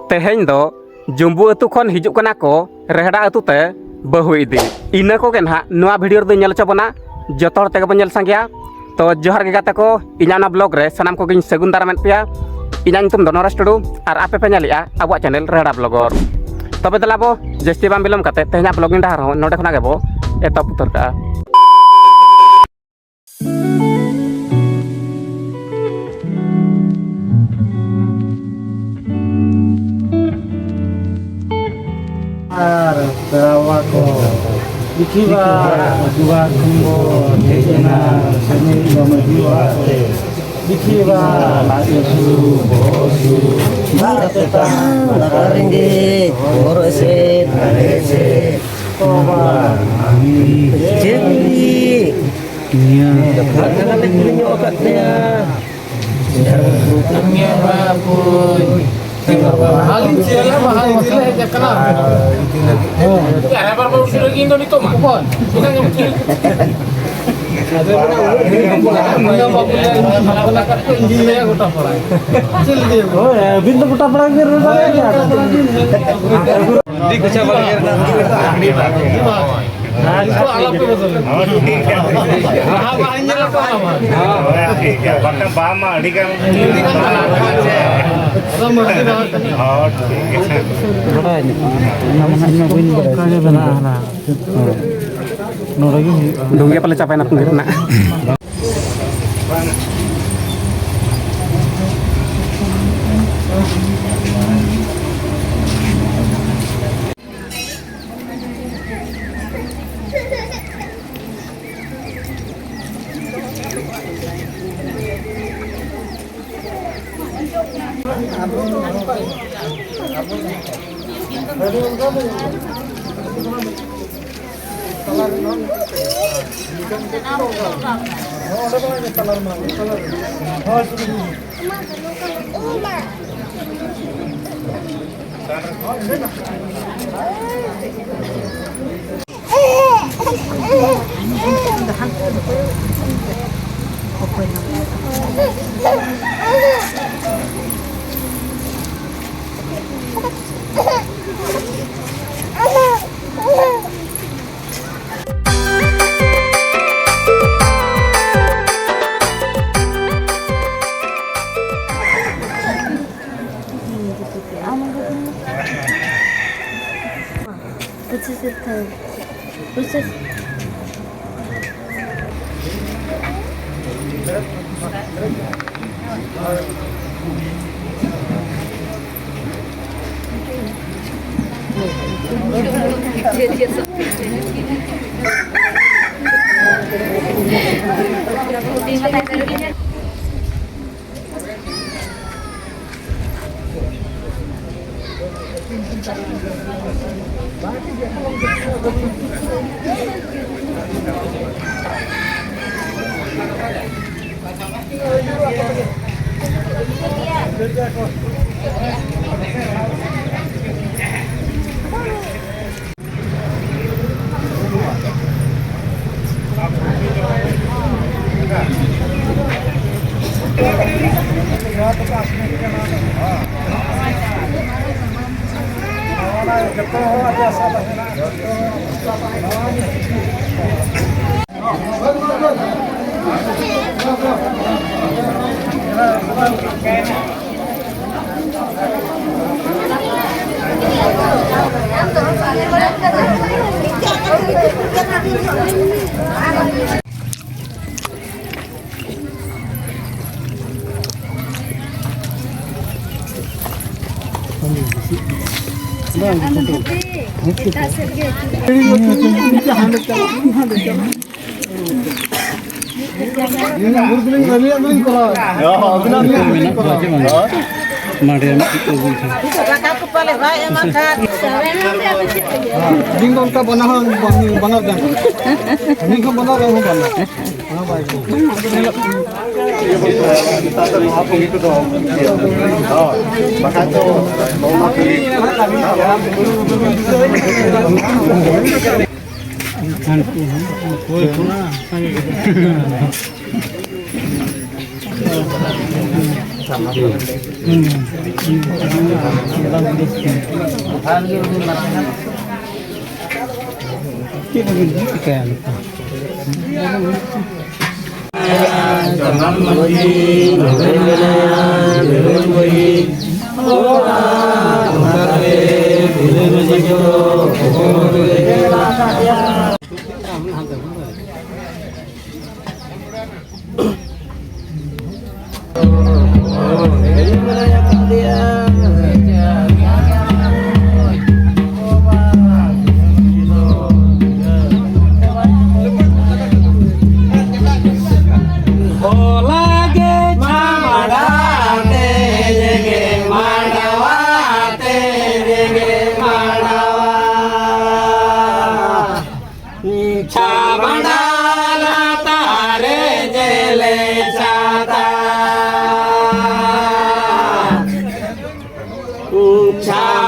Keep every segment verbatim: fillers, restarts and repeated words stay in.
ᱛᱮᱦᱮᱧ ᱫᱚ ᱡᱩᱢᱵᱩ ᱟᱹᱛᱩ ᱠᱷᱚᱱ ᱦᱤᱡᱩᱜ ᱠᱟᱱᱟ ᱠᱚ ᱨᱮᱦᱲᱟ ᱟᱹᱛᱩ ᱛᱮ ᱵᱟᱹᱦᱩ ᱤᱫᱤ᱾ ᱤᱱᱟᱹ ᱠᱚᱜᱮ ᱱᱟᱦᱟᱜ ᱱᱚᱣᱟ ᱵᱷᱤᱰᱤᱭᱳ ᱨᱮᱫᱚ ᱧᱮᱞ ᱦᱚᱪᱚ ᱵᱚᱱᱟ, ᱡᱚᱛᱚ ᱦᱚᱲ ᱛᱮᱜᱮ ᱵᱚᱱ ᱧᱮᱞ ᱥᱟᱸᱜᱮᱭᱟ᱾ ᱛᱚ ᱡᱚᱦᱟᱨ ᱜᱮ ᱜᱟᱛᱮ ᱠᱚ, ᱤᱧᱟᱹᱜ ᱚᱱᱟ ᱵᱞᱚᱜ ᱨᱮ ᱥᱟᱱᱟᱢ ᱠᱚᱜᱮᱧ ᱥᱟᱹᱜᱩᱱ ᱫᱟᱨᱟᱢᱮᱫ ᱯᱮᱭᱟ᱾ ᱤᱧᱟᱹᱜ ᱧᱩᱛᱩᱢ ᱫᱚ ᱱᱚᱨᱮᱥ ᱴᱩᱰᱩ ᱟᱨ ᱟᱯᱮ ᱯᱮ ᱧᱮᱞᱮᱜᱼᱟ ᱟᱵᱚᱣᱟᱜ ᱪᱮᱱᱮᱞ ᱨᱮᱦᱲᱟ ᱵᱞᱚᱜᱚᱨ᱾ ᱛᱚᱵᱮ ᱫᱮᱞᱟ ᱵᱚ ᱡᱟᱹᱥᱛᱤ ᱵᱟᱝ ᱵᱤᱞᱚᱢ ᱠᱟᱛᱮ ᱛᱮᱦᱮᱧᱟᱜ ᱵᱞᱚᱜᱤᱝ ᱰᱟᱦᱟᱨ ᱦᱚᱸ ᱱᱚᱰᱮ ᱠᱷᱚᱱᱟᱜ ᱜᱮᱵᱚ ᱮᱛᱚᱦᱚᱵ ᱩᱛᱟᱹᱨ ᱠᱟᱜᱼᱟ᱾ ᱟᱨ ᱯᱮᱲᱟᱣᱟ ᱠᱚ ᱫᱤᱠᱷᱤᱵᱟ ᱟᱡᱩᱣᱟ ᱠᱷᱚᱱ ᱵᱚ ᱦᱮᱡ ᱮᱱᱟ, ᱥᱮᱱᱮᱡ ᱫᱚ ᱢᱟᱹᱡᱷᱤ ᱚᱲᱟᱜ ᱨᱮ᱾ ᱫᱤᱠᱷᱤᱵᱟ ᱞᱟᱡ ᱦᱟᱹᱥᱩ, ᱵᱚᱦᱚᱜ ᱦᱟᱹᱥᱩ, ᱫᱟᱜ ᱛᱮᱛᱟᱝ, ᱞᱟᱛᱟᱨ ᱨᱮᱸᱜᱮᱡ, ᱵᱚᱦᱚᱜ ᱮᱥᱮᱫ, ᱟᱲᱮ ᱮᱥᱮᱫ, ᱛᱚᱵᱟ ᱪᱮᱫ ᱞᱟᱹᱜᱤᱫ? ᱱᱤᱭᱟᱹ ᱠᱟᱛᱷᱟ ᱞᱮ ᱠᱩᱞᱤ ᱧᱚᱜ ᱟᱠᱟᱫ ᱯᱮᱭᱟ᱾ ᱟᱹᱞᱤᱧ ᱪᱮᱫ ᱦᱚᱸ ᱵᱟᱝ, ᱤᱫᱤ ᱞᱮ ᱦᱮᱡ ᱟᱠᱟᱱᱟ᱾ ᱟᱨ ᱟᱵᱟᱨ ᱵᱚᱱ ᱩᱰᱩᱠ ᱞᱟᱹᱜᱤᱫ ᱫᱚ ᱱᱤᱛᱚᱜ ᱢᱟ᱾ ᱟᱫᱚ ᱚᱱᱟ ᱩᱱᱟᱹᱜ ᱵᱟᱵᱩ ᱞᱟᱹᱭ ᱟᱹᱞᱤᱧ ᱵᱟᱯᱞᱟ ᱠᱟᱛᱮ ᱤᱧ ᱞᱟᱹᱭᱟ ᱜᱚᱴᱟ ᱯᱟᱲᱟ᱾ ᱪᱮᱫ ᱞᱟᱹᱭ? ᱦᱳᱭ, ᱟᱹᱵᱤᱱ ᱫᱚ ᱜᱚᱴᱟ ᱯᱟᱲᱟ ᱜᱮ ᱨᱚᱲ ᱫᱟᱲᱮᱭᱟᱜᱼᱟ᱾ ᱟᱹᱰᱤ ᱠᱚᱪᱟ ᱵᱟᱲᱟ ᱜᱮ ᱨᱮᱱᱟᱜ᱾ ᱱᱤᱛᱚᱜ ᱟᱞᱟᱯ ᱠᱚ ᱵᱚᱫᱚᱞ ᱮᱱᱟ᱾ ᱦᱚᱸ, ᱴᱷᱤᱠ ᱜᱮᱭᱟ᱾ ᱵᱟᱦᱟ ᱵᱟᱦᱟ ᱧᱮᱞ ᱟᱠᱚ ᱟᱞᱟᱯ᱾ ᱦᱚᱸ, ᱴᱷᱤᱠ ᱜᱮᱭᱟ᱾ ᱵᱟᱠᱷᱟᱱ ᱵᱟᱦᱟ ᱢᱟ ᱟᱹᱰᱤ ᱜᱟᱱ᱾ ᱟᱫᱚ ᱢᱟᱹᱡᱷᱤ ᱵᱟᱦᱟ ᱠᱟᱱᱟ᱾ ᱦᱚᱸ, ᱴᱷᱤᱠ ᱜᱮᱭᱟ᱾ ᱵᱟᱰᱟᱭ ᱧᱚᱜ᱾ ᱚᱱᱟ ᱢᱟ ᱱᱟᱦᱟᱜ ᱤᱧ ᱢᱟ ᱵᱟᱹᱧ ᱵᱟᱰᱟᱭ᱾ ᱚᱱᱠᱟ ᱜᱮ ᱢᱮᱱᱟᱜᱼᱟ, ᱦᱮᱸ᱾ ᱱᱚᱰᱮ ᱜᱮ ᱦᱩᱭᱩᱜᱼᱟ᱾ ᱰᱷᱩᱝᱜᱤ ᱯᱟᱞᱮ ᱪᱟᱵᱟᱭᱮᱱᱟ ᱴᱷᱩᱝᱜᱤ ᱨᱮᱱᱟᱜ᱾ This is the third. This is ᱢᱟᱴᱷ ᱨᱮ ᱢᱤᱫᱴᱤᱡ ᱠᱚ ᱟᱹᱜᱩᱭ ᱠᱷᱟᱱ᱾ ᱟᱹᱞᱤᱧ ᱫᱚ ᱚᱱᱠᱟ ᱵᱟᱱᱟ ᱦᱚᱲ ᱵᱟᱝ, ᱵᱟᱱᱟᱨ ᱡᱟᱸᱜᱟ᱾ ᱟᱹᱞᱤᱧ ᱦᱚᱸ ᱵᱟᱱᱟᱨ, ᱟᱹᱞᱤᱧ ᱦᱚᱸ ᱵᱟᱱᱟᱨ᱾ ᱵᱟᱠᱷᱟᱱ ᱫᱚ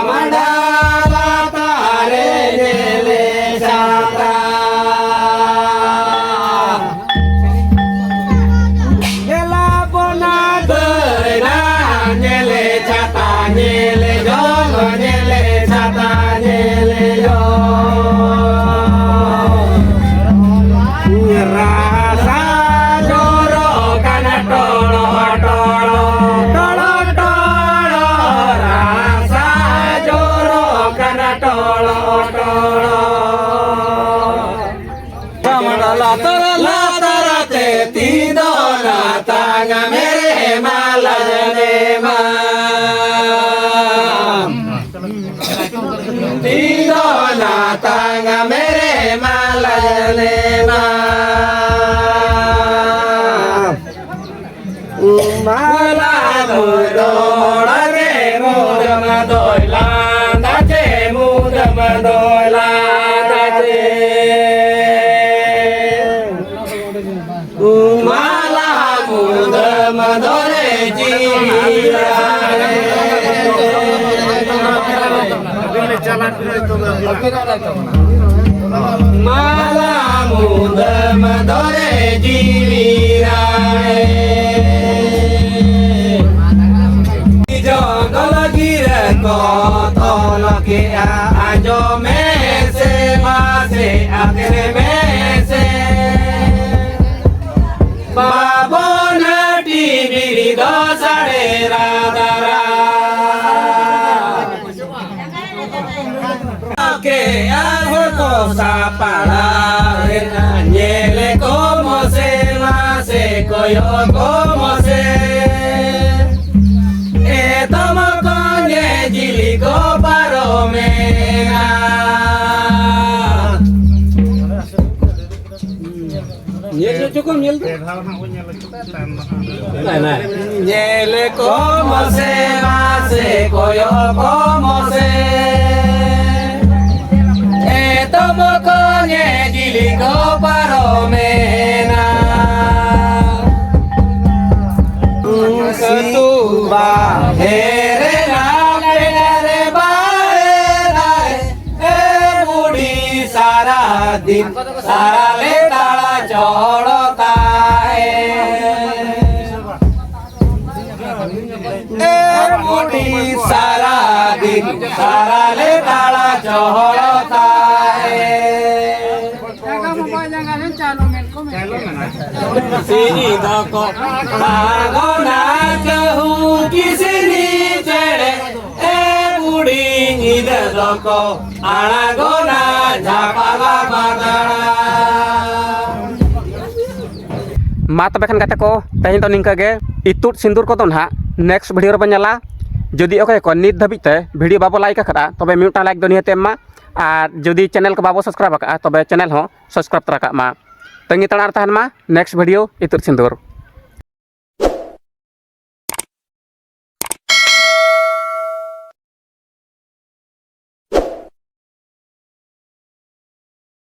ᱢᱟᱰᱟ ᱞᱟᱛᱟᱨ ᱨᱮ ᱧᱮᱞᱮ ᱪᱷᱟᱛᱟ᱾ ᱧᱮᱞᱟ ᱵᱚᱱᱟ ᱫᱟᱹᱭᱱᱟ ᱧᱮᱞᱮ ᱪᱷᱟᱛᱟ, ᱧᱮᱞᱮ ᱡᱚᱝ ᱧᱮᱞᱮ ᱪᱷᱟᱛᱟ, ᱧᱮᱞᱮ ᱡᱚᱝ᱾ ᱨᱟᱥᱟ ᱡᱚᱨᱚᱜ ᱠᱟᱱᱟ ᱴᱚᱲᱚ, ᱴᱚᱲᱚ, ᱴᱚᱲᱚ, ᱴᱚᱲᱚ᱾ ᱨᱟᱥᱟ ᱡᱚᱨᱚᱜ ᱠᱟᱱᱟ ᱴᱚᱲᱚ, ᱴᱚᱲᱚ᱾ ᱞᱟᱛᱟᱨ, ᱞᱟᱛᱟᱨ ᱛᱮ ᱛᱤ ᱫᱚ ᱞᱟᱛᱟᱝ ᱢᱮᱨᱮ ᱢᱟᱞᱟ ᱡᱟᱱᱮ ᱢᱟ᱾ ᱛᱤ ᱫᱚ ᱞᱟᱛᱟᱝ ᱢᱮᱨᱮ ᱢᱟᱞᱟ ᱡᱟᱱᱮ ᱢᱟ᱾ ᱢᱟᱞᱟ ᱢᱩᱫᱚᱲ ᱨᱮ ᱢᱩᱫᱟᱹᱢ ᱫᱚᱭ ᱞᱟᱸᱫᱟ ᱪᱮ, ᱢᱩᱫᱟᱹᱢ ᱫᱚᱭ ᱞᱟᱸᱫᱟ ᱪᱮ᱾ ᱢᱟᱞᱟ ᱢᱩᱫᱟᱹᱢ ᱫᱚᱨᱮ ᱡᱤᱣᱤ ᱨᱟᱲᱮ᱾ ᱢᱟᱞᱟ ᱢᱩᱫᱟᱹᱢ ᱫᱚᱨᱮ ᱡᱤᱣᱤ ᱨᱟᱲᱮ᱾ ᱡᱚᱝᱜᱚᱞ ᱜᱤᱨᱟᱹ ᱠᱚ ᱛᱚᱞ ᱠᱮᱜᱼᱟ, ᱟᱸᱡᱚᱢ ᱢᱮᱥᱮ ᱢᱟᱥᱮ ᱟᱛᱮᱨ ᱢᱮᱥᱮ᱾ ᱵᱟᱵᱚᱱ ᱦᱟᱹᱴᱤᱧ ᱵᱤᱨᱤ ᱫᱚ ᱥᱟᱲᱮ ᱨᱟᱫᱟᱨᱟ᱾ ᱠᱮ ᱟᱨ ᱠᱚ ᱥᱟᱯᱲᱟᱣ ᱮᱱᱟ, ᱧᱮᱞ ᱠᱚ ᱢᱚᱥᱮ ᱢᱟᱥᱮ ᱠᱚᱭᱚᱜ ᱠᱚ ᱢᱚᱥᱮ᱾ ᱮᱛᱚᱢ ᱠᱚᱧᱮ ᱡᱤᱞᱤ ᱠᱚ ᱯᱟᱨᱚᱢᱮᱱᱟ᱾ ᱧᱮᱞ ᱦᱚᱪᱚ ᱠᱚᱢ, ᱧᱮᱞ ᱫᱚ᱾ ᱯᱮ ᱫᱷᱟᱣ ᱱᱟᱜ ᱵᱚᱱ ᱧᱮᱞ ᱦᱚᱪᱚ ᱠᱚᱣᱟ, ᱛᱟᱭᱚᱢ ᱫᱚ ᱦᱟᱸᱜ᱾ ᱧᱮᱞ ᱠᱚ ᱢᱚᱥᱮ ᱢᱟᱥᱮ, ᱠᱚᱭᱚᱜ ᱠᱚ ᱢᱚᱥᱮ᱾ ᱮᱛᱚᱢ ᱠᱚᱧᱮ ᱡᱤᱞᱤ ᱠᱚ ᱯᱟᱨᱚᱢᱮᱱᱟ᱾ ᱠᱟᱹᱴᱩᱵ ᱵᱟᱦᱮᱨ ᱨᱮᱱᱟᱜ ᱵᱮᱲᱟ ᱨᱮ ᱫᱤᱱ ᱥᱟᱨᱟ ᱞᱮ ᱫᱟᱬᱟ ᱪᱚᱦᱚᱲᱚᱜ ᱛᱟᱦᱮᱸ᱾ ᱮ ᱵᱩᱰᱷᱤ ᱥᱟᱨᱟ ᱫᱤᱱ ᱥᱟᱨᱟ ᱞᱮ ᱫᱟᱬᱟ ᱪᱚᱦᱚᱲᱚᱜ ᱛᱟᱦᱮᱸ᱾ ᱥᱤᱧ ᱫᱚᱠᱚ ᱟᱬᱜᱚᱱᱟ ᱠᱟᱹᱦᱩ ᱠᱤᱥᱱᱤ ᱪᱮᱬᱮ, ᱮ ᱵᱩᱰᱷᱤ ᱧᱤᱫᱟᱹ ᱫᱚᱠᱚ ᱟᱬᱜᱚᱱᱟ ᱡᱷᱟᱯᱟᱞᱟ ᱵᱟᱫᱟᱲᱟ᱾ ᱢᱟ ᱛᱚᱵᱮ ᱠᱷᱟᱱ ᱜᱟᱛᱮ ᱠᱚ, ᱛᱮᱦᱮᱧ ᱫᱚ ᱱᱤᱝᱠᱟᱹ ᱜᱮ᱾ ᱤᱛᱩᱫ ᱥᱤᱸᱫᱩᱨ ᱠᱚᱫᱚ ᱱᱟᱦᱟᱜ next video ᱨᱮᱵᱚᱱ ᱧᱮᱞᱟ᱾ ᱡᱩᱫᱤ ᱚᱠᱚᱭ ᱠᱚ ᱱᱤᱛ ᱫᱷᱟᱹᱵᱤᱡ ᱛᱮ video ᱵᱟᱵᱚ like ᱟᱠᱟᱫᱼᱟ, ᱛᱚᱵᱮ ᱢᱤᱫᱴᱟᱝ like ᱫᱚ ᱱᱤᱦᱟᱹᱛ ᱮᱢ ᱢᱟ᱾ ᱟᱨ ᱡᱩᱫᱤ channel ᱠᱚ ᱵᱟᱵᱚ subscribe ᱟᱠᱟᱫᱼᱟ, ᱛᱚᱵᱮ channel ᱦᱚᱸ subscribe ᱛᱚᱨᱟ ᱠᱟᱜ ᱢᱟ᱾ ᱛᱟᱺᱜᱤ ᱛᱟᱲᱟᱜ ᱨᱮ ᱛᱟᱦᱮᱱ ᱢᱟ next video ᱤᱛᱩᱫ ᱥᱤᱸᱫᱩᱨ᱾